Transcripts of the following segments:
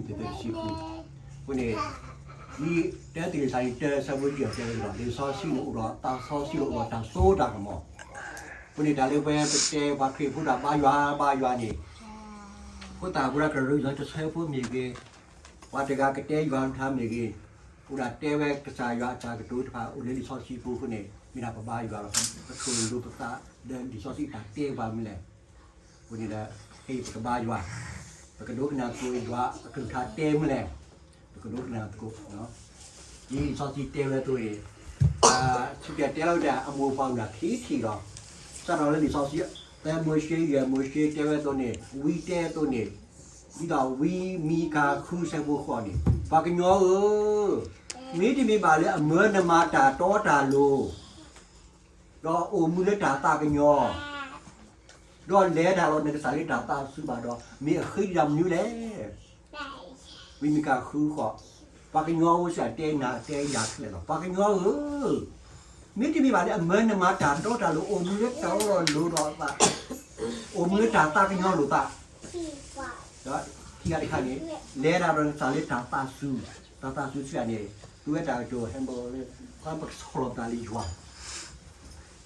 သ့ၣ်သ့ၣ်တဆံဃု, အဃိန့ၣ် လံာ်တၢသ့းစၤလနံ တၢ ဆၢဖိယဲၢ် တဲဝဲဒၣ် လံာ်စီဆှံန့ၣ်အိၣ်ဒီးသးစီဆှံ အိၣ်ဒီးတၢ်စိတၢ်ကမီၤ, အဃိန့ၣ် တၢ်လၢပဝဲပတဲပှၤခရံာ်ဖိတၢ်ဘါယွၤဘါယွၤန့ၣ်, ဖိသၣ်ဖိတၢ်ကရၢ ယွၤတဆၢဖိမ့ၢ်ဂ့ၤ, ပှၤတဂၤကတဲယွၤကလုၢ်ကထါမ့ၢ်ဂ့ၤ, အိၣ်ဒၣ်တဲဝဲကစၢ်ယွၤအတၢ်ကတိၤတဖၣ် အိၣ်လၢလံာ်စီဆှံပူၤအဃိန့ၣ် မ့ၢ်ဒၣ်ပဘါယွၤလီၤ. ပထိၣ်လိပသးလၢလံာ်စီဆှံတၢ်တဲပှၤမနုၤလဲၣ်. အဃိန့ၣ်ဒီး ခဲအံၤပကဘါယွၤ, ပကဒိကနၣ်သကိးယွၤအကလုၢ်ကထါတဲမနုၤလဲၣ်, ပကဒိကနၣ်သကိး. ဒ်လံာ်စီဆှံတဲဝဲအသိးန့ၣ်, စူၢ်က့ၤတဲလီၤဝဲဒၣ် အမိၢ်ပှၢ်အိၣ်ဒၣ်ခံထံၣ်လီၤ. စးထီၣ်လၢလံာ်စီဆှံ သၢမိၤၡ့ ယဲၢ်မိၤၡ့တဲဝဲအသိးန့ၣ်, ဝံတဲအသိးန့ၣ်, ဒ်သိးဝံမံကၤဃုဆၢဖိဃိးန့ၣ်, ပှၤကညီဧၢ, မ့တမ့ၢ်ဘၣ်လၢအမၢနမၤတၢ်တီတၢ်လိၤ ဒီးအိၣ်မူလၢတၢ်သးကညီၤ, ဒီးလဲၤတၢ်လီၤနကစၢ်လၢတၢ်သးစူၤဘၣ်ဒီး မ့ၢ်အဃ့ဒံးဒၣ်မနုၤလဲၣ်. ဝံမံကၤဃုဃိး, ပှၤကညီဧၢ စံးတဲနၤတဲယၤခဲလၢာ်လီၤ. ပှၤကညီဧၢ, မ့တမ့ၢ်ဘၣ်လၢအမၢနမၤတၢ်တီတၢ်လိၤ အိၣ်မူလၢတီလိၤလိၤဒီးအသး, အိၣ်မူလၢတၢ်သးကညီၤလိာ်သး, ဒီးခံဂၤတခါန့ၣ်, လဲၤတၢ်ဒီးနကစၢ်လၢတၢ်သးစူၤ, တၢ်သးစူၤစံးန့ၣ်, သူဝဲတၢ်ကတိၤဟဲဘိလၢ ပကဆီၣ်လီၤသးလၢယွၤ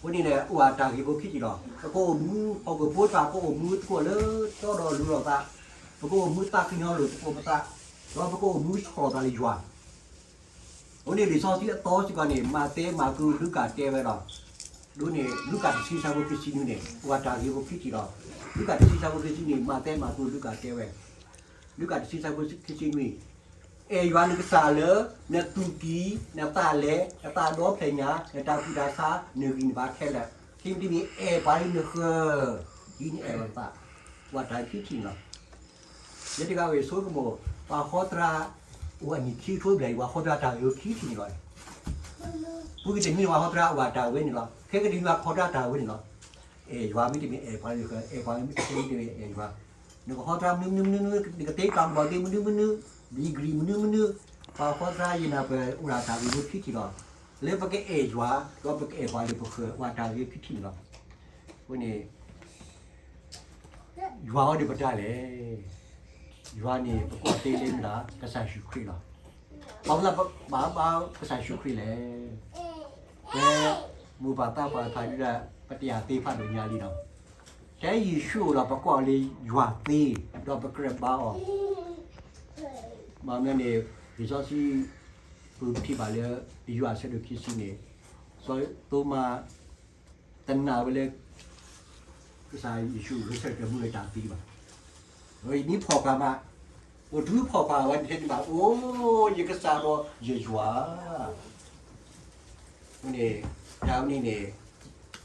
အဃိန့ၣ် အိၣ်အတၢ်ဂ့ၢ်ဖိခံထံၣ်လီၤ. ပကအိၣ်မူဟီၣ်ခိၣ်ဖိတဖၣ် ပကအိၣ်မူသကိးလၢတီဒီးလိၤလိာ်သး, ပကအိၣ်မူသးကညီၤလိာ်သကိးပသး, ဒီးပကအိၣ်မူဆီၣ်လီၤသးလၢယွၤ. အဃိန့ၣ် လံာ်စီဆှံအသီစ့ၢ်ကီးန့ၣ် မးသဲ မၢ်ကူး လူၤကၣ်တဲဝဲလီၤ. ဒ်န့ၣ် လူၤကၣ်တဆံဆၢဖိခံဆံနွံန့ၣ် အိၣ်အတၢ်ဂ့ၢ်ဖိခံထံၣ်လီၤ. လူၤကၣ်တဆံဆၢဖိခံဆံနွံ မးသဲ မၢ်ကူး လူၤကၣ်တဲဝဲ, လူၤကၣ်တဆံဆၢဖိခံဆံနွံ အဲၣ်ယွၤနကစၢ်လၢ နသူၣ်ကံၢ် နသးလဲၤ နသးဒီဖျၢၣ်ညါ နတၢ်ကူၣ်တၢ်ဆး နဂံၢ်နဘါခဲလၢာ်, ခံမံၤတမံၤ အဲၣ်ပှၤလၢနဃၢၤ, ဒ်နအဲၣ်လီၤနသး, အိၣ်အတၢ်ဂ့ၢ်ခံထံၣ်န့ၣ်လီၤ. ယဲတဂၤဝဲဆိကမိၣ် ပှၤဟီသရၣ် အိၣ်အနံၣ်ခံကထိဘျဲၣ်အံၤ ပှၤဟီသရၣ်တၢ်ဂ့ၢ်ခံထံၣ်န့ၣ်လီၤ. ပူၤကွံာ်တနွံန့ၣ် ပှၤဟီသရၣ်အိၣ်အတၢ်ဝဲန့ၣ်လီၤ. ခဲကနံၣ်အံၤ ပှၤဟီသရၣ်တၢ်ဝဲန့ၣ်လီၤ. အဲၣ်ယွၤမ့တမ့ၢ်အဲၣ်ပှၤလၢနဃၢၤ, အဲၣ်ပှၤမ့တမ့ၢ်အဲၣ်ယွၤ, နကဟီသရၣ်မနုၤမနုၤမနုၤ, နကသ့တၢ်မၤသ့မနုၤမနုၤ, degree မနုၤမနုၤ, ပှၤဟီသရၣ်ယနၢ်ပၢၢ်အိၣ်ဒၣ်တၢ်ဂ့ၢ်ဖိခံထံၣ်လီၤ. လၢပကအဲၣ်ယွၤ ဒီးပကအဲၣ်ပှၤလၢပဃၢၤ အိၣ်အတၢ်ဂ့ၢ်ခံထံၣ်န့ၣ်လီၤ. အဃိန့ၣ် ယွၤအိၣ်ဒီးပတၢ်လဲၣ်. ယွၤန့ၣ် ပကိးသ့လၢမတၤ ကစၢ်ယ့ၣ်ၡူးခရံာ်လီၤ. ပှၤမနုၤဘၣ်ဘါကစၢ်ယ့ၣ်ၡူးခရံာ်လဲၣ်. ဖဲမိၢ်ပၢ်သးပှၢ်တဖၣ်ဒုးဒၣ် ပတယာ်သ့ဖးဒိၣ်ညါလံလီၤ. ဖဲယ့ၣ်ၡူးအိၣ်ဒီး ပကိးအီၤလၢယွၤသ့, ဒီးပကြၢးဘါအီၤ. မ့ၢ်န့ၣ် လံာ်စီဆှံ ပထံၣ်ဘၣ်လၢ ယိၤဟၣ်အဆၢဒိၣ်ခံဆံန့ၣ် စီၤသိမး တနာ်ဝဲလၢ ကစၢ်ယ့ၣ်ၡူးဂဲၤဆၢထၢၣ်မူလၢတၢ်သံဘၣ်. အဝဲအံၤမ့ၢ်ဖီၣ်ဃာ်မး, အိၣ်တုၤဖီၣ်ဃာ်ဝဲတထဲန့ၣ်ဘၣ်, အိ ယကစၢ်ဒီးယယွၤ. အဃိန့ၣ် တၢ်ဝဲန့ၣ်န့ၣ်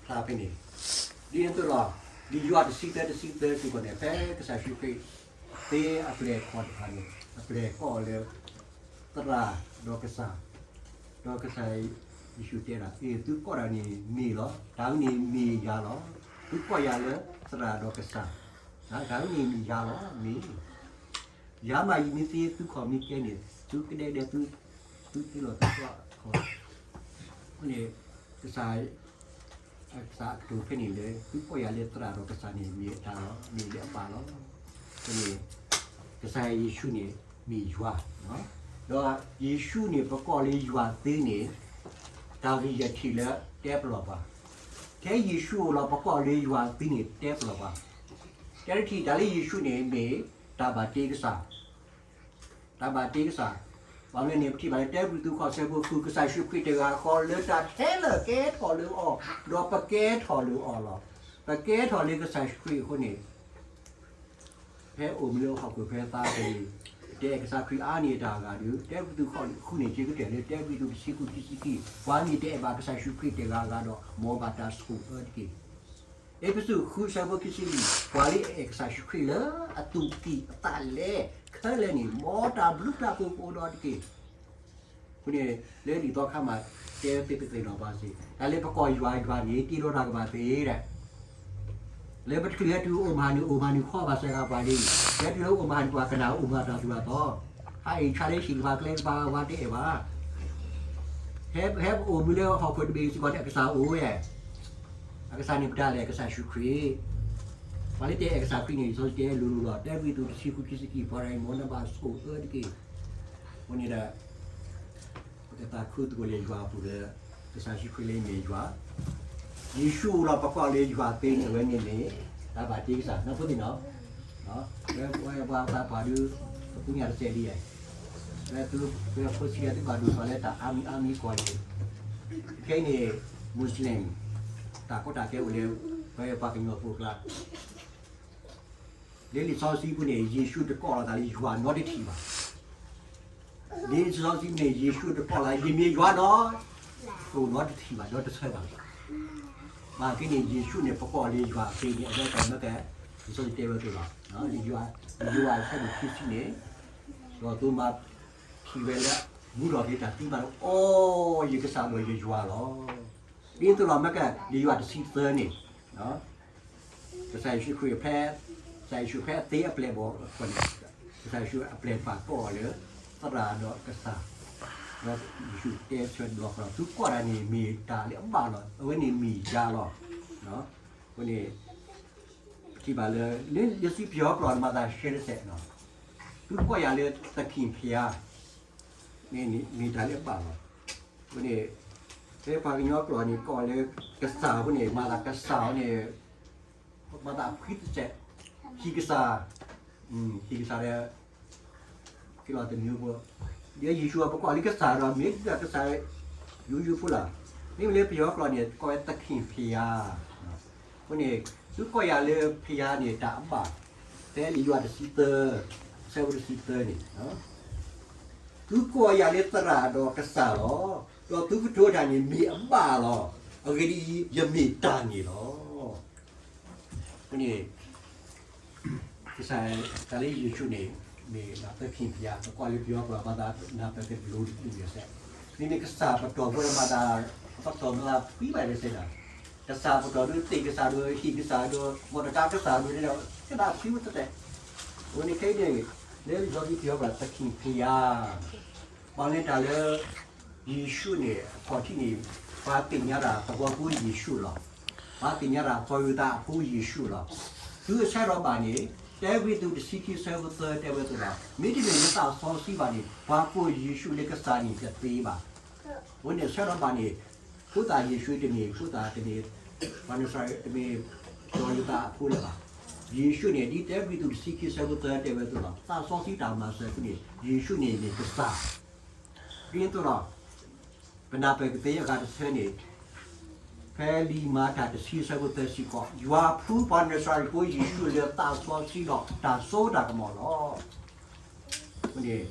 ဖျါဖဲန့ၣ်, ဒ်န့ၣ်အသိးလီၤ. လံာ်ယိၤဟၣ်တဆံသၢ တဆံသၢစ့ၢ်ကီးန့ၣ် ဖဲကစၢ်ယ့ၣ်ၡူးခရံာ် သ့အပျဲၢ်အဘီၣ်တဖၣ်န့ၣ် အပျဲၢ်ကိးအီၤလၢ သရၣ်ဒီးကစၢ်, ဒီးကစၢ်ယ့ၣ်ၡူးတဲဒၣ်, အ့ သုကိးတၢ်န့ၣ်မ့ၢ်လီၤ. တၢ်ဝဲန့ၣ်မ့ၢ်ယၤလီၤ. သုကိးယၤလၢသရၣ်ဒီးကစၢ်, တၢ်ဝဲန့ၣ်မ့ၢ်ယၤလီၤ, မ့ၢ် ယၤမးယမ့ၢ်သ့သုခီၣ်မ့ၢ်ကဲန့ၣ် သုကဒဲကဒဲသု, သုသ့လီၤသုသီခီၣ်. အဃိန့ၣ် ကစၢ် အကစၢ်အကတိၤဖဲန့ၣ်လၢ သုကိးယၤလၢသရၣ်ဒီးကစၢ်န့ၣ် မ့ၢ်အတၢ်လီၤ, မ့ၢ်လၢအပၢ်လီၤ. အဃိန့ၣ် ကစၢ်ယ့ၣ်ၡူးန့ၣ် မ့ၢ်ယွၤ, ဒီးယ့ၣ်ၡူးန့ၣ် ပကိးလၢယွၤသ့န့ၣ် တၢ်ဂ့ၢ်ယဲၢ်ထံၣ်လၢတဲပလီၢ်ပှၤ, ထဲယ့ၣ်ၡူးအိၣ်လီၤ ပကိးလၢယွၤသ့န့ၣ် တဲပလီၢ်ပှၤ. ထဲတထံၣ် တၢ်လၢယ့ၣ်ၡူးန့ၣ်မ့ၢ် တၢ်ဘၣ်တ့ကစၢ် တၢ်ဘၣ်တ့ကစၢ်, ဘၣ်မနုၤန့ၣ် ပထံၣ်ဘၣ်လၢ တၢ်ဘျုးသုးခီၣ်စဲးဖိ ဃုာ်ကစၢ်ယ့ၣ်ၡူးခရံာ်တဂၤဃီ လၢတၢ်ခဲလၢာ်ကဲထီၣ်လၢအီၤ, ဒီးပကဲထီၣ်လၢအီၤလီၤ. ပကဲထီၣ်လၢကစၢ်ယ့ၣ်ၡူးခရံာ်အဃိန့ၣ် ဖဲအိၣ်မူလၢဟီၣ်ခိၣ်ဖဲသးကလံၤ, တအဲၣ်ကစၢ်ခရံာ်အါန့ၢ်တၢ်အဂၤဒီး တၢ်ဘျုးသုးခီၣ်ဃုာ်န့ၢ်က့ၤကတၢၢ်လၢ တၢ်ဘျုးသုးတဆံဃု ခံဆံခံ, ပှၤမ့ၢ်တအဲၣ်ဘၣ်ကစၢ်ယ့ၣ်ၡူးခရံာ်တဂၤဂၤဒီး မ်ဘၣ်တၢ်ဆိၣ်အၢတက့ၢ်. အ့းဖ့းစူး ဃု ဆၢဖိခံဆံလွံၢ်, ပှၤလၢအအဲၣ်ကစၢ်ယ့ၣ်ၡူးခရံာ်လၢအသူၣ်ကံၢ်အသးလဲ ခဲလၢာ်န့ၣ် မ်တၢ်ဘျုးတၢ်ဖှိၣ်ကအိၣ်ဒီးတက့ၢ်. အဃိန့ၣ် လၢလံာ်သီခါမး တဲသ့ပသ့ၣ်နီၣ်ဘၣ်စ့ၢ်, တၢ်လၢပကိးယွၤယွၤန့ၣ် တ့လီၤတၢ်ကမၣ်သ့ဒီး လၢပတချုးဟဲတုၤအိၣ်မုာ်ဟးနုာ် အိၣ်မုာ်ဟးနုာ်ခီဘၣ်စဲဂၤပှၤလံ, ဟဲတုၤလၢအိၣ်မုာ်ဟးနုာ်ပှၤကနၣ်အိၣ်မုာ်တၢ်သူၣ်တၢ်သီ, ဟးအံၤဆါလၢဟံၣ်ကပၤကျဲကပၤဝဲတအဲၣ်ဘၣ်. ဟဲ ဟဲပအိၣ်မူလၢဟီၣ်ခိၣ်တဘ့ၣ်စ့ၢ်ကီးန့ၣ် အကစၢ်အိၣ်ဝဲ, အကစၢ်န့ၣ်ပတၢ်လဲၣ် ကစၢ်ယ့ၣ်ၡူးခရံာ်. ပှၤလၢတအဲၣ်ကစၢ်ခရံာ်န့ၣ် လံာ်စီဆှံတဲလိၤလိၤလီၤ. တၢ်ကရံၣ်သူးတဆံဃုခံဆံခံ, ပှၤတဂၤအံၤ မ်နဘၣ်ဆိၣ်အၢတက့ၢ်. အဃိန့ၣ်ဒီး ပကသးခုသကိးလၢယွၤအပူၤလၢ ကစၢ်ယ့ၣ်ၡူးခရံာ်လၢအမ့ၢ်ယွၤ, ယ့ၣ်ၡူးအိၣ်လီၤပကိးလၢယွၤသ့န့ၣ် အဝဲန့ၣ်န့ၣ် တၢ်ဘၣ်တ့ကစၢ် နီၢ်ဖိသ့ၣ်နီၤ, ဝဲပှၤသးပှၢ်ဒုး ပပူၤညါတစဲးဒ်အံၤ, ဝဲသုဝဲဖိဆံးလၢသုဘၣ်ဒိးပှၤလၢတၢ်အါမံၤအါမံၤကီၢ်န့ၣ်, ခဲအံၤန့ၣ် Muslim တၢ်ကီတၢ်ခဲအိၣ်လၢ ပဝဲပှၤကညီဖိအကျါ လၢလံာ်စီဆှံပူၤန့ၣ် ယ့ၣ်ၡူးတကိးလီၤသးလၢယွၤနီတထံၣ်ဘၣ်. လံာ်စီဆှံပူၤန့ၣ် ယ့ၣ်ၡူးတကိးလီၤ ယမ့ၢ်ယွၤနီၤ, အိၣ်နီတထံၣ်ဘၣ် ဒီးတဆၢဘၣ်. ဘၣ်က့န့ၣ် ယ့ၣ်ၡူးန့ၣ် ပကိးလၢယွၤသ့န့ၣ် အဝဲတၢ်မ့ၢ်ကဲ လံာ်စီဆှံတဲဝဲအသိးလီၤ. လၢယိၤဟၣ် လံာ်ယိၤဟၣ်အဆၢဒိၣ်ခံဆံန့ၣ် ဒီးသိမါထံၣ်ဝဲလၢ မူထီၣ်က့ၤတၢ်သံဘၣ်လၢ အိ ယကစၢ်ဒီးယယွၤလီၤ. ဒ်သိးလီၤမ့ၢ်ကဲ လံာ်ယိၤဟၣ်တဆံသၢန့ၣ် ကစၢ်ယ့ၣ်ၡူးခရံာ်ဖဲ ကစၢ်ယ့ၣ်ၡူးဖဲအသ့အပျဲၢ်ဘီၣ်အဃိန့ၣ် ကစၢ်ယ့ၣ်ၡူးအပျဲၢ်တဖၣ်ကိးအီၤလၢ သရၣ်ဒီးကစၢ်, ဒီးယ့ၣ်ၡူးတဲဆၢတဘျီဃီ သုကိးတၢ်န့ၣ် မ့ၢ်တၢ်လၢအဘၣ်လီၤ, အဝဲန့ၣ်မ့ၢ်ယၤလီၤ. အဃိန့ၣ် ပထံၣ်ဘၣ်လၢ လၢလံာ်စီဆှံပယီၤကျိာ်န့ၣ် မၤသးရှဲတစဲး, သုကိးယၤလၢသခင်ဘုရား န့ၣ်မ့ၢ်တၢ်လၢအဘၣ်လီၤ. အဃိန့ၣ် ဖဲပှၤကညီကျိာ်န့ၣ် ကိးလၢကစၢ်အဃိန့ၣ် မၤသးကစၢ်အဃိန့ၣ် မၤသးဖှံတစဲး, ဟံၣ်ကစၢ်, ဟံၣ်ကစၢ်ဒီး ဖဲလီၤတမံၤဖိ, ဒီးယ့ၣ်ၡူးအပကိးလံကစၢ်ဒီး မ့ၢ်ဒၣ်ကစၢ် ယိယိဖိလီၤ. မ့မ့ၢ်လၢပယီၤကျိာ်န့ၣ် ကိးဝဲသခင်ဘုရား, အဃိန့ၣ် သုကိးယၤလၢဘုရားန့ၣ် တၢ်အဘၣ်, ဖဲလံာ်ယိၤဟၣ်တဆံသၢ အဆၢဖိတဆံသၢန့ၣ် သုကိးယၤလၢသရၣ်ဒီးကစၢ်လီၤ. ဒီးသုကတိၤတၢ်န့ၣ်မ့ၢ်အဘၣ်လီၤ. အဂ့ၢ်ဒ်အံၤ, ယမ့ၢ်တၢ်န့ၣ်လီၤ. အဃိန့ၣ် ကစၢ် တၢ်လၢယ့ၣ်ၡူးန့ၣ် မ့ၢ်သခင်ဘုရား ပကိးလၢပယီၤကျိာ် မၤသးနၢ်ပၢၢ်က့ၤတဘျုးတဘျုးစဲး, မ့မ့ၢ်ကစၢ်ပတီၢ်ဖိလၢမၤသး ပတီၢ်မၤသးဖှံဘၣ်တစဲးဒၣ်, ကစၢ်ပတီၢ်ဒုး သ့ၣ်ကစၢ်ဒုး ဟံၣ်ကစၢ်ဒုး မီၢ်တကါကစၢ်ဒုး တဲဒၣ်ဖှံဝဲတစဲး. အဃိန့ၣ်ခဲအံၤန့ၣ် လၢလံာ်စီဆှံပယီၤကျိာ် သခင်ဘုရား ဘၣ်မနုၤတၢ်လၢ ယ့ၣ်ၡူးန့ၣ် အခီၣ်ထံးန့ၣ် ပှၤသ့ၣ်ညါတၢ်သဝီဖိယ့ၣ်ၡူးလီၤ. ပှၤသ့ၣ်ညါတၢ်သီယိၤသးအဖိယ့ၣ်ၡူးလီၤ. သုအဆၢထီၣ်ဘၣ်န့ၣ် တၢကရံၣ်သူးတဆံခံအဆၢဖိသၢတဲဝဲအသိးလီၤ. မ့တမ့ၢ်လၢသးစီဆှံဘၣ်န့ၣ် ပှၤကိးယ့ၣ်ၡူးလၢကစၢ်န့ၣ်တသ့ဘၣ်. အဃိန့ၣ်အဆၢထီၣ်ဘၣ်န့ၣ် ဖိသၣ်ယ့ၣ်ၡူးတမ့ၢ် ဖိသၣ်တမ့ၢ် ပှၤနစၤရ့းတမ့ၢ် သီယိၤသးအဖိလၢၤဘၣ်. ယ့ၣ်ၡူးန့ၣ် ဒ်တၢကရံၣ်သူးတဆံခံအဆၢဖိသၢတဲဝဲအသိးလီၤ. သးစီဆှံတၢ်မၤစၢၤအဃိန့ၣ် ယ့ၣ်ၡူးန့ၣ်မ့ၢ်ကစၢ် ဒ်သိးလီၤ. ပနၢ်ပၢၢ်ကသ့အဂၤတဆၢန့ၣ် ဖဲလံာ်မၤတၢ်တဆံအဆၢဖိသၢဆံဃိး ယွၤဖှူပှၤနစၤရ့းဖိယ့ၣ်ၡူးလၢသးစီဆှံဒီးတၢ်စိတၢ်ကမီၤလီၤ. အဃိန့ၣ်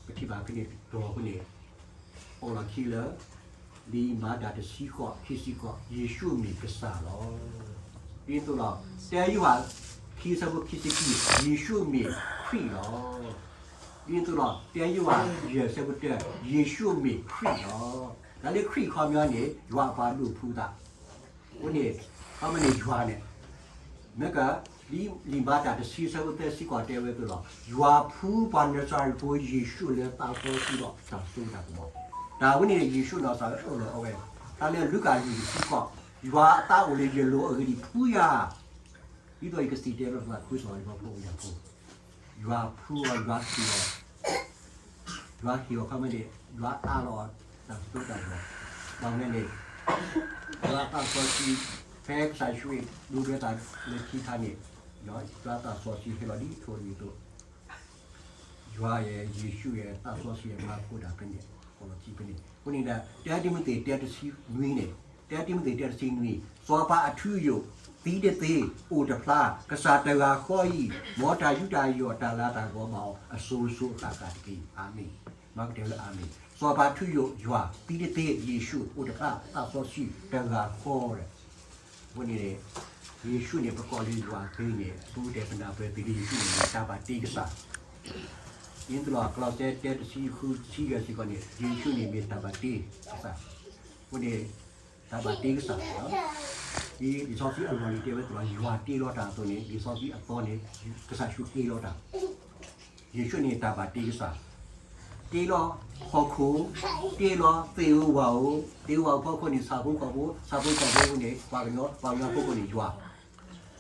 ပထံၣ်ဘၣ်ဖဲန့ၣ်တတီၤအဃိန့ၣ် အိၣ်လီၤခံလၢ လံာ်မၤတၢ်တဆံဃိး ခံဆံဃိး ယ့ၣ်ၡူးမ့ၢ်ကစၢ်လီၤ. ဒ်သိးလီၤ. တၢယိၤဟၣ်ခံအဆၢဖိခံဆံခံ ယ့ၣ်ၡူးမ့ၢ်ခရံာ်လီၤ. ဒ်သိးလီၤ. တၢယိၤဟၣ်ယဲၢ်အဆၢဖိတၢ ယ့ၣ်ၡူးမ့ၢ်ခရံာ်လီၤ. တၢ်လၢခရံာ်အခီပညီန့ၣ် ယွၤအပှၤဒိးဖှူသး အဃိန့ၣ် ခီမ့ၢ်န့ၣ်ယွၤန့ၣ် မ့ၢ်က လံာ်မၤတၢ်တဆံအဆၢဖိသၢဆံဃိးတဲဝဲအသိးလီၤ. ယွၤဖှူပှၤနစၤရ့းဖိယ့ၣ်ၡူးလၢသးစီဆှံဒီးတၢ်စိတၢ်ကမီၤ. တၢ်ဝဲန့ၣ် ယ့ၣ်ၡူးနီၢ်စၢ်ဝဲအိၣ်လီၤအဝဲ, တၢ်လၢလူၤကၣ်လွံၢ်ဆံဃိး ယွၤအသးအိၣ်လၢယလိၤအဂ့ၢ်ဒ်အံၤဖှူယၤ ဒ်သိးယကစံၣ်တဲၤတဲလီၤသးခုစီၤယွၤဖိယဖိ ယွၤဖှူအီၤ ယွၤဟ့ၣ်အီၤ ယွၤဟ့ၣ်အီၤခီမ့ၢ်န့ၣ် ယွၤအးလီၤအီၤ တၢ်စိတၢ်ကမီၤ ဘၣ်မနုၤလဲၣ် ယွၤအသးစီဆှံ ဖဲကစၢ်ယ့ၣ်ၡူးဒိၣ်ဒွဲၣ်တၢ်လၢခံခါန့ၣ် ယွၤအသးစီဆှံဟဲလီၤဒ်ထိၣ်ဒ်သိး ယွၤယဲ ယ့ၣ်ၡူးယဲ သးစီဆှံယဲ မၤဖိတၢ်ဖဲန့ၣ် ခီလီၤခံဖဲန့ၣ် အဃိန့ၣ်ဒီး တၢတံၤမသ့းတၢတဆံနွံန့ၣ် တၢတံၤမသ့းတၢတဆံနွံ စီၤပၤအထူအယိာ် သံတသ့ အိၣ်တဖျါ ကစၢ်တဂၤဃီအံၤ မ်တၢ်ယူးတၢ်ယီၣ်တၢ်လၤတၢ်ကပီၤဘၣ်အီၤ အစိၤစိၤအဃၣ်ဃၣ်တက့ၢ်. အၤမ့ၣ်. မၤကတၢၢ်လၢအၤမ့ၣ်. စီၤပၤထူယိာ်ယွၤ သံတသ့ ယ့ၣ်ၡူး အိၣ်တဖျါ သးစီဆှံတဂၤဃီဒီး အဃိန့ၣ် ယ့ၣ်ၡူးန့ၣ် ပကိးလၢယွၤသ့န့ၣ် အပူၤတဲပနၢ်ပၢၢ်သ့လၢယ့ၣ်ၡူးန့ၣ် မ့ၢ်တၢ်ဘၣ်တ့ကစၢ် ဒ်သိးလီၤ ကလီးစဲ တၢတဆံဃု တဆံယဲၢ်စ့ၢ်ကီးန့ၣ် ယ့ၣ်ၡူးန့ၣ်မ့ၢ်တၢ်ဘၣ်တ့ကစၢ်. အဃိန့ၣ် တၢ်ဘၣ်တ့ကစၢ်လီၤ. ဒ်လံာ်စီဆှံအလီၢ်လံၤတဲဝဲသ့ၣ်လီၤ ယွၤတ့လီၤတၢ်အသိးန့ၣ် လံာ်စီဆှံအသီန့ၣ် ကစၢ်ယ့ၣ်ၡူးတ့လီၤတၢ် ယ့ၣ်ၡူးန့ၣ်တၢ်ဘၣ်တ့ကစၢ်, တ့လီၤဟီၣ်ခိၣ်, တ့လီၤသ့ၣ်ဧိၤဝၣ်ဧိၤ, သ့ၣ်ဧိၤဝၣ်ဧိၤဖီခိၣ်န့ၣ် ဆၣ်ဖိကီၢ်ဖိ, ဆၣ်ဖိကီၢ်ဖိန့ၣ် ပှၤကညီ, ပှၤကညီဖီခိၣ်န့ၣ်ယွၤ,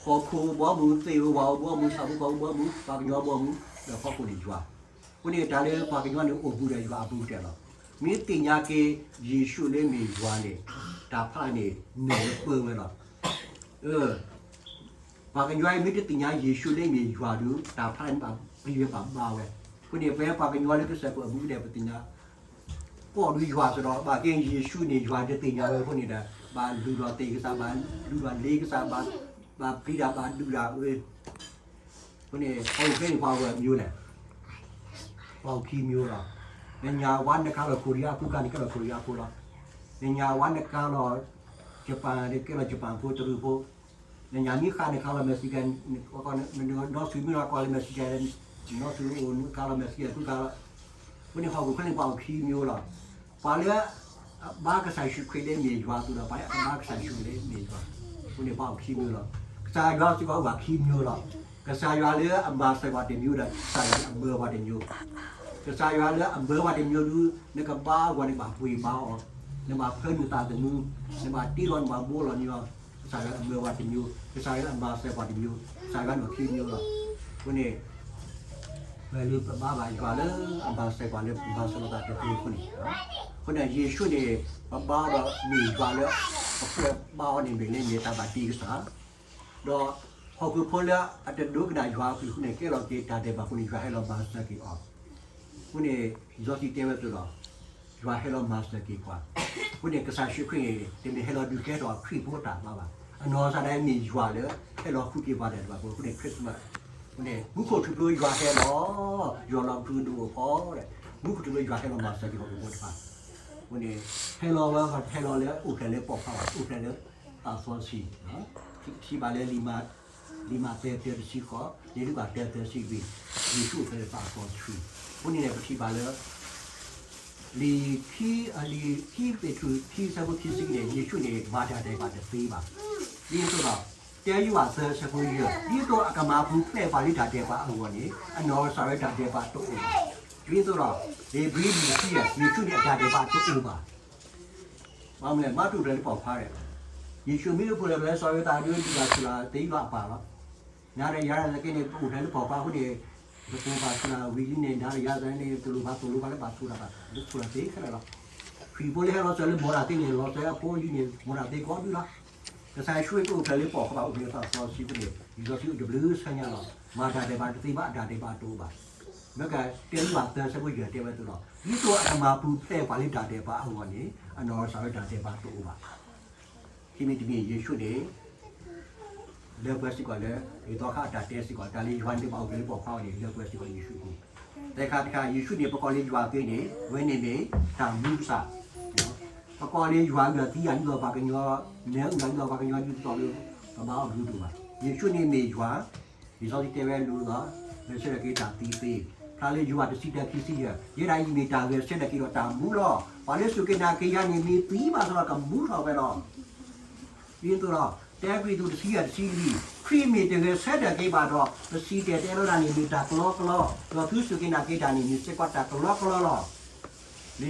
ဟီၣ်ခိၣ်ဘီမုၢ်, သ့ၣ်ဧိၤဝၣ်ဧိၤဘီမုၢ်, ဆၣ်ဖိကီၢ်ဖိဘီမုၢ်, ပှၤကညီဘီမုၢ်, ဒီးဟီၣ်ခိၣ်န့ၣ်ယွၤ. အဃိန့ၣ် တၢ်လၢပှၤကညီန့ၣ်အိၣ်ဘူးဒီးယွၤအဘူးကတၢၢ်လီၤ. မ့ၢ်သ့ၣ်ညါက့ၤယ့ၣ်ၡူးလၢမ့ၢ်ယွၤန့ၣ်, တၢ်ဖးန့ၣ် နၢၤလၢပၢဝဲလီၤ. ပှၤကညီအံၤမ့ၢ်တသ့ၣ်ညါယ့ၣ်ၡူးလၢမ့ၢ်ယွၤဒီး တၢ်ဖးန့ၣ်ဘၣ်ပျံၤဝဲဘၣ်ဘါဝဲ. အဃိန့ၣ် ပဝဲပှၤကညီလၢကစၢၢ်ခိၣ်အဘူးကတၢၢ် ပသ့ၣ်ညါ ကီၢ်ဒုးယွၤစ့ၢ်ဒီး ဘၣ်က့ယ့ၣ်ၡူးန့ၣ် ယွၤတသ့ၣ်ညါဝဲအဃိန့ၣ်ဒီး ဘၣ်လုၢ်လီၤသ့ၣ်ကစၢ်, ဘၣ်လုၢ်လီၤလ့ကစၢ်, ဘၣ်ပျံၤတၢ်, ဘၣ်ဒုးတၢ်ဝဲ. အဃိန့ၣ် ပှၤအိၣ်ဖဲန့ၣ် ပှၤအိၣ်ဝဲမံၤလဲၣ်, ပှၤအိၣ်ခံမံၤလီၤ. နညါဝါနကါလီၤခိရံယါဖိကါန့ၣ် ကဲလီၤခိရံယါဖိလီၤ. နညါဝါနကါလီၤ ယပၣ်န့ၣ် ကဲလီၤယပၣ်ဖိတရူးဖိ. နညါမ့ၢ်ဃၣ်နကါလီၤ Mexican, နီၢ်ဆံမ့ၢ်လီၤကါလီၤ Mexican, နီၢ်ဆံအိၣ်နကါလီၤ Mexican ဖိကါလီၤ. အဃိန့ၣ် ဟီၣ်ခိၣ်ချၢန့ၣ် ပှၤအိၣ်ခံမံၤလီၤ. ပှၤလၢ ဘါကစၢ်ယ့ၣ်ၡူးခရံာ်လၢမ့ၢ်ယွၤအသိးဒီး ပှၤလၢအဘါကစၢ်ယ့ၣ်ၡူးလၢမ့ၢ်ယွၤ, အဃိန့ၣ် ပှၤအိၣ်ခံမံၤလီၤ. ကစၢ်ယွၤစ့ၢ်ကီးအိၣ်ဘၣ်ခံမံၤလီၤ. ကစၢ်ယွၤလၢအမၤစၢၤပှၤတမံၤဒီး ကစၢ်ယွၤလၢအမၢပှၤတမံၤ. ကစၢ်ယွၤလၢအမၢပှၤတမံၤဒုး နကဘါအဂီၢ်န့ၣ် ဘၣ်ပှ့ၤဘါအီၤ, နဘၣ်ဖၢနုာ်သးသမူ, နဘၣ်တ့လီၤ နဘၣ်ဘိလီၤန့ၢ်အီၤ. ကစၢ်ယွၤလၢအမၢပှၤတမံၤ, ကစၢ်ယွၤလၢအမၤစၢၤပှၤတမံၤ, ကစၢ်ယွၤန့ၣ်အိၣ်ခံမံၤလီၤ. အဃိန့ၣ် ပလူၤပဘါဘၣ်ယွၤလၢအမၤစၢၤပှၤလၢပဘါစၢၤလိာ်သးတသ့အဃိန့ၣ်, အဃိန့ၣ် ယ့ၣ်ၡူးန့ၣ် ပဘါဒီးမ့ၢ်ယွၤလၢ ပပှဲၤဘါအီၤန့ၣ်မ့ၢ်လၢမ့ၢ်တၢ်ဘၣ်တ့ကစၢ်, ဒီးဟီၣ်ခိၣ်ဖိလၢအတဒိကနၣ်ယွၤအကလုၢ်အဃိန့ၣ် ကဲလီၤက့ၤတၢ်ဒဲးဘးအဃိန့ၣ် ယွၤဟဲလီၤမၤစၢၤက့ၤအီၤ. အဃိန့ၣ် လံာ်စီဆှံတဲဝဲအသိးလီၤ. ယွၤဟဲလီၤမၤစၢၤက့ၤပှၤ, အဃိန့ၣ် ကစၢ်ယ့ၣ်ၡူးခရံာ်န့ၣ် တမ့ၢ်ဟဲလီၤဒုးကဲထီၣ်ခရံာ်ဖိအတၢ်ဘါဘၣ်. အနီၢ်ကစၢ်ဒၣ်မ့ၢ်ယွၤလၢ ဟဲလီၤဃုက့ၤပှၤတၢ်ဒဲးဘးအဃိန့ၣ် Christmas အဃိန့ၣ် မူခိၣ်ထူၣ်ဖျိယွၤဟဲလီၤ, ယွၤလီၤဘျုးဒိၣ်အဖီ, မူခိၣ်ထူၣ်ဖျိယွၤဟဲလီၤမၤစၢၤက့ၤဟီၣ်ခိၣ်ဖိတဖၣ်, အဃိန့ၣ် ဟဲလီၤဝဲ ဟဲလီၤလၢအိၣ်ဖျဲၣ်လၢပိာ်ခွါဘၣ်, အိၣ်ဖျဲၣ်လၢသးစီဆှံ, ထံၣ်ဘၣ်လၢ လံာ်မးသဲ သၢ တဆံဃိး, လံာ်လူၤကၣ် သၢ သၢ တဆံလွံၢ်, ယ့ၣ်ၡူးအိၣ်ဖျဲၣ်လၢသးစီဆှံ. အဃိန့ၣ် ပထံၣ်ဘၣ်လၢ လံာ်ခံ, လံာ်ခံပ့းတရူး ခံ ဆၢဖိခံဆံန့ၣ် ယ့ၣ်ၡူးန့ၣ် မၤတၢ်ဒဲးဘးတသ့ဘၣ်. ဒ်သိးဒီး တၢယိၤဟၣ် သၢ ဆၢဖိယဲၢ်, ဒ်သိးအကမၤပူၤဖျဲးပှၤလၢတၢ်ဒဲးဘးအဂီၢ်န့ၣ် အနီၢ်ကစၢ်ဝဲတၢ်ဒဲးဘးတအိၣ်ဘၣ်. ဒ်သိးဒီး ဧ့ၤဘြံၤ လွံၢ် တဆံယဲၢ်, ယ့ၣ်ၡူးန့ၣ်အတၢ်ဒဲးဘးတအိၣ်ဘၣ်. ဘၣ်မနုၤလဲၣ်, မၤတူၢ်ဖျဲၣ်လၢပိာ်ခွါဒီး ယ့ၣ်ၡူးမ့ၢ်အိၣ်ဖျဲၣ်လၢစီၤယိၤသးဒီး ဒုးတၢ်ဆူၣ်လၢသ့ယွၤအပၢ်လီၤ. နၤဒီးယၤသနာ်က့န့ၣ် ပအိၣ်ဖျဲၣ်လၢပိာ်ခွါအဃိန့ၣ် ပပိာ်ဘၣ်ဆူၣ်လၢဝံၤလံန့ၣ် နၤဒီးယၤသနာ်က့န့ၣ် ပလိၣ်ဘၣ်သိၣ်လိဘၣ်လၢဘၣ်ဆိၣ်တၢ်ဘၣ် လၢဆိၣ်တၢ်သ့ခဲလၢာ်လီၤ. ခရံာ်ဖိလၢဟဲလီၤစၢၤလၢမိၢ်တၢ်သ့န့ၣ် လီၤစၢၤအဖိအလံၤန့ၣ် မိၢ်တၢ်သ့ကိးဒူၣ်လီၤ. ကစၢ်ယ့ၣ်ၡူးတအိၣ်ဖျဲၣ်လၢပိာ်ခွါဘၣ် အိၣ်ဖျဲၣ်လၢသးစီဆှံအဃိန့ၣ် လံာ်စီဆှံအိၣ်တဘျုးဆၢညါလီၤ. မၤတၢ်ဒဲးဘးတသ့ဘၣ် အတၢ်ဒဲးဘးတအိၣ်ဘၣ်. မ့ၢ်ကတၢယိၤဟၣ် သၢ ဆၢဖိယဲၢ်တဲဝဲအသိးလီၤ. ဒ်သိးအကမၤပူၤဖျဲးပှၤလၢတၢ်ဒဲးဘးအဂီၢ်န့ၣ် အနီၢ်ကစၢ်ဝဲတၢ်ဒဲးဘးတအိၣ်ဘၣ်. ခံမံၤတမံၤ ယ့ၣ်ၡူးန့ၣ် လၢပှဲၤစ့ၢ်ကီးလၢ လံာ်သီခါအတၢ်တဲစ့ၢ်ကီး တၢ်လၢယွၤန့ၣ်ဘၣ်အိၣ်ဖျဲၣ်လၢပိာ်ခွါအဂီၢ်န့ၣ် လၢပှဲၤစ့ၢ်ကီးလၢယ့ၣ်ၡူးအပူၤ. သၢခါတခါ ယ့ၣ်ၡူးန့ၣ် ပကိးလၢယွၤသ့န့ၣ် အဝဲန့ၣ်မ့ၢ်တၢ်မူကစၢ်. ပကိးလၢယွၤအုၣ်အသံယၤဒ်သိးပှၤကညီ နဲအုၣ်ယၤဒ်သိးပှၤကညီဒ်သိးလၢ ပဘါအီၤဘျုးဒိၣ်ဘၣ်. ယ့ၣ်ၡူးန့ၣ်မ့ၢ်ယွၤ လံာ်စီဆှံတဲဝဲလူၤလီၤ ဂဲၤဆၢထၢၣ်က့ၤတၢ်သံသ့, ဖျါလၢယိၤဟၣ်တဆံတၢ ခံဆံယဲၢ်, ယဲဒၣ်အံၤမ့ၢ်တၢ်ဂဲၤဆၢထၢၣ်က့ၤဒီးတၢ်မူလီၤ. ပှၤလၢစူၢ်က့ၤနာ်က့ၤယၤန့ၣ် မ့ၢ်သံဘၣ်ဆၣ်ဒီးကမူထီၣ်ဝဲလီၤ. ဒ်သိးဒီး တၢကရံၣ်သူး တဆံယဲၢ်တဆံလွံၢ်, ခရံာ်မ့ၢ်တဂဲၤဆၢထၢၣ်က့ၤဘၣ်ဒီး ပစံၣ်တဲၤတဲလီၤတၢ်န့ၣ်မ့ၢ်တၢ်ကလီကလီ, ဒီးသုစူၢ်က့ၤနာ်က့ၤတၢ်န့ၣ်မ့ၢ်စ့ၢ်ကီးတၢ်ကလီကလီလီၤ.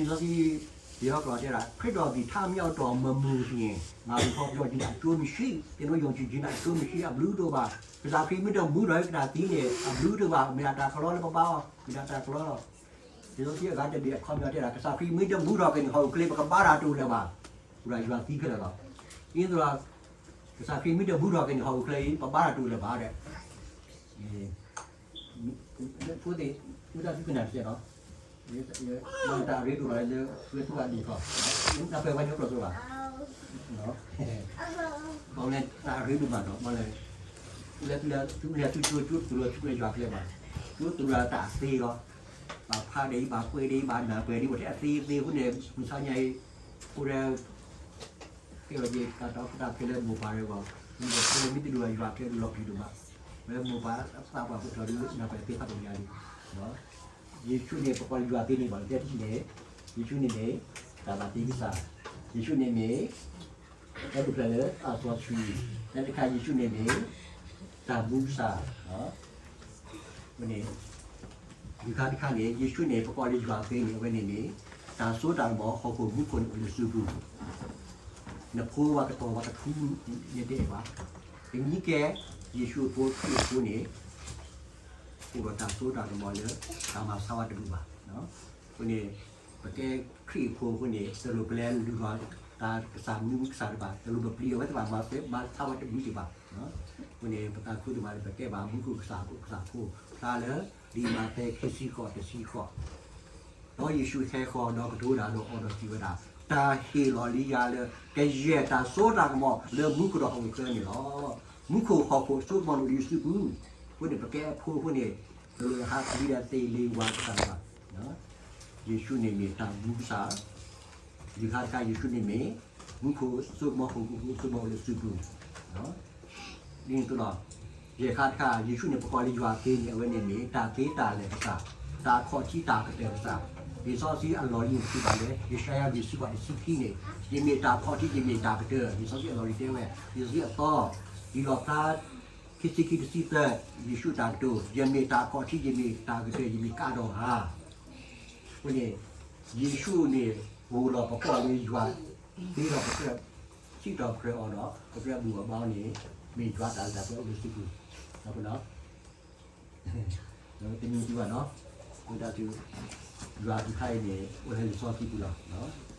လံာ်စီဆှံ ပယီၤကျိာ်တဲဒၣ် ခရစ်တော်သည် ထမြောက်တော်မမူလျှင် ငါသည် ထမြောက်ခြင်းအကျိုးမရှိ, သင်တို့ ယုံကြည်ခြင်းအကျိုးမရှိ အဘျုးဒိၣ်ဘၣ်. ကစၢ်ခရံာ်မ့ၢ်တမူထီၣ်က့ၤတၢ်သံန့ၣ် အဘျုးဒိၣ်ဘၣ်, မ့ၢ်ဒၣ်တၢ်ကလီလၢပဘါအီၤ, မ့ၢ်ဒၣ်တၢ်ကလီလီၤ. လံာ်စီဆှံအဂၤတဘ့ၣ်အခီပညီတဲဒၣ် ကစၢ်ခရံာ်မ့ၢ်တမူထီၣ်က့ၤန့ၣ် ဟီၣ်ခိၣ်ချၢပကဘါတၢ်တအိၣ်လၢၤဘၣ်, ပှၤဒၣ်ယွၤသံခဲလၢာ်လီၤ. ဒ်သိးဒီး ကစၢ်ခရံာ်မ့ၢ်တမူထီၣ်က့ၤန့ၣ် ဟီၣ်ခိၣ်ချၢအံၤ ပဘါတၢ်တအိၣ်လၢၤဘၣ်ဒီး ဖိသ့ၣ် ဝံသးစူၤကနၣ်တက့ၢ်နီၤ, မ့ၢ်တၢ်အရ့ဒိၣ်လီၤလၢ ဝဲသူၣ်ဘၣ်ဒံးခီ, နၢ်ပၢၢ်ဝဲညီကျိာ်ကျိာ်ဘၣ်, ဘၣ်မနုၤလဲၣ် တၢ်အရ့ဒိၣ်မးနီၤ, ဘၣ်လဲၣ်, လၢသုလဲၤသုကၠိ ကၠိတသူလၢသုကလဲၤယွၤကျဲဘၣ်, ကၠိတသူလၢတၢ်သ့လီၤ, ဘၣ်ဖးဒဲးအံၤ ဘၣ်ကွဲးဒဲးအံၤ ဘၣ်နၢ်ပၢၢ်ဒဲးအံၤ ဝဲထဲအသ့သ့အဃိန့ၣ် မုၢ်ဆါညါအံၤ ဖိဒဲး ကဲဝဲက့ၤ တၢ်တီတၢ်ဖဲလၢမိၢ်ပၢ်ရဲၣ်ဂီၢ်, မ့ၢ်တၢ်ဖိမ့ၢ်တဒိၣ်ယွၤကျဲဒိၣ်လီၤပျံၤဒိၣ်မး, ဝဲမိၢ်ပၢ်သးပှၢ်ဖိထီၣ်ဒုး နၢ်ပၢၢ်သ့ဖးဒိၣ်ညါလံ. ယ့ၣ်ၡူးန့ၣ် ပကိးလၢယွၤသ့န့ၣ်ဘၣ် တဲတထံၣ်န့ၣ်, ယ့ၣ်ၡူးန့ၣ်မ့ၢ် တၢ်ဘၣ်တ့ကစၢ်, ယ့ၣ်ၡူးန့ၣ်မ့ၢ် တၢ်ဒုးဖျဲးလၢအစီဆှံ, တၢ်တခါ ယ့ၣ်ၡူးန့ၣ်မ့ၢ် တၢ်မူကစၢ် ဝဲန့ၣ် ယုၢ်ခါတခါန့ၣ် ယ့ၣ်ၡူးန့ၣ် ပကိးလၢယွၤသ့န့ၣ် အဝဲန့ၣ်မ့ၢ် တၢ်စိတၢ်ကမီၤဟီၣ်ခိၣ်မူခိၣ်န့ၣ်အိၣ်လၢစုပူၤ, နဖိဝဲကတီၤဝဲကထူန့ၣ်တအဲၣ်ဘၣ်, တမံၤကဲ ယ့ၣ်ၡူးအဖိခရံာ်အဖိန့ၣ် အိၣ်ဒီးတၢ်စိတၢ်ကမီၤလၢ တၢ်မၤဆါဝဲတမုာ်ဘၣ်. အဃိန့ၣ် ပကဲခရံာ်အဖိအဃိန့ၣ် တလိၣ်ပလဲၤလုၢ်လီၤတၢ်ကစၢ်မနုၤကစၢ်တဘၣ်, တလိၣ်ပပျံၤအီၤဝဲတဘၣ်, မၤဆါဝဲတမုာ်တဘၣ်. အဃိန့ၣ် ပသးခုဒိၣ်မးလၢပကဲဘၣ်မူခိၣ်ကစၢ်အဖိ ကစၢ်ဖိ ဖျါလၢ လံာ်မးသဲခံဆံဃိးတဆံဃိး ဒီးယ့ၣ်ၡူးဟဲဃီၤဒီးကတိၤတၢ်ဒီးအီၤဒီးစံးဝဲဒၣ်, တၢ်ဟ့ၣ်လီၤလံယၤလၢ ကယဲၢ်တၢ်စိတၢ်ကမီၤလၢမူခိၣ်ဒီးဟီၣ်ခိၣ်ချၢန့ၣ်လီၤ. မူခိၣ်ဟီၣ်ခိၣ်စိကမီၤန့ၣ်အိၣ်လၢယစုပူၤ. အဃိန့ၣ် ပကဲအဖိအဃိန့ၣ် တလိၣ်ဟးပျံၤဒီးသ့ၣ်လ့ၤဝၤကစၢ်တဘၣ်. ယ့ၣ်ၡူးန့ၣ်မ့ၢ်တၢ်မူကစၢ်, ယုၢ်ခါတခါယ့ၣ်ၡူးန့ၣ်မ့ၢ် မူခိၣ်စိကမီၤဟီၣ်ခိၣ်စိကမီၤအိၣ်လၢစုပူၤ ဒ်န့ၣ်အသိးလီၤ. ယဲၢ်ခါတခါ ယ့ၣ်ၡူးန့ၣ် ပကိးလၢယွၤအက့န့ၣ် အဝဲန့ၣ်မ့ၢ် တၢ်သ့တၢ်လၢာ်ကစၢ်, တၢ်ခီၣ်ထံးတၢ်ကတၢၢ်ကစၢ်. လံာ်စီဆှံအလီၢ်လံၤန့ၣ်စံးဘၣ်လၢ ယၡါယၤလွံၢ်ဆံဃိးတဆံခံန့ၣ်, ယမ့ၢ်တၢ်ခီၣ်ထံး ယမ့ၢ်တၢ်ကတၢၢ်, လံာ်စီဆှံအလီၢ်လံၤတဲဝဲ, လံာ်စီဆှံအသီ, လံာ်လီၣ်ဖျါ ခံဆံခံတဆံသၢ, ယ့ၣ်ၡူးတၢ်ကတိၤ, ယမ့ၢ်တၢ်ခီၣ်ထံး ယမ့ၢ်တၢ်ကတၢၢ် ယမ့ၢ်ကါဒီးဂၤ အဃိန့ၣ် ယ့ၣ်ၡူးန့ၣ် ဂိၢ်လီၤပကိာ်လၢယွၤ, သ့ဒီးပကြၢး, စံးထီၣ်ပတြၢၤအီၤဒီး ပကြၢးဘူၣ်အီၤဘါအီၤန့ၣ် မ့ၢ်ယွၤတၢ်လၢတၢ်ပှဲၤအိၣ်လၢစုပူၤ, တမံၤတဘၣ်နီၤ, ဝဲဒၣ်တုၤ ယွၤအကလုၢ်ကထါအံၤန့ၣ် အိၣ်လၢလံာ်စီဆှံပူၤလီၤ.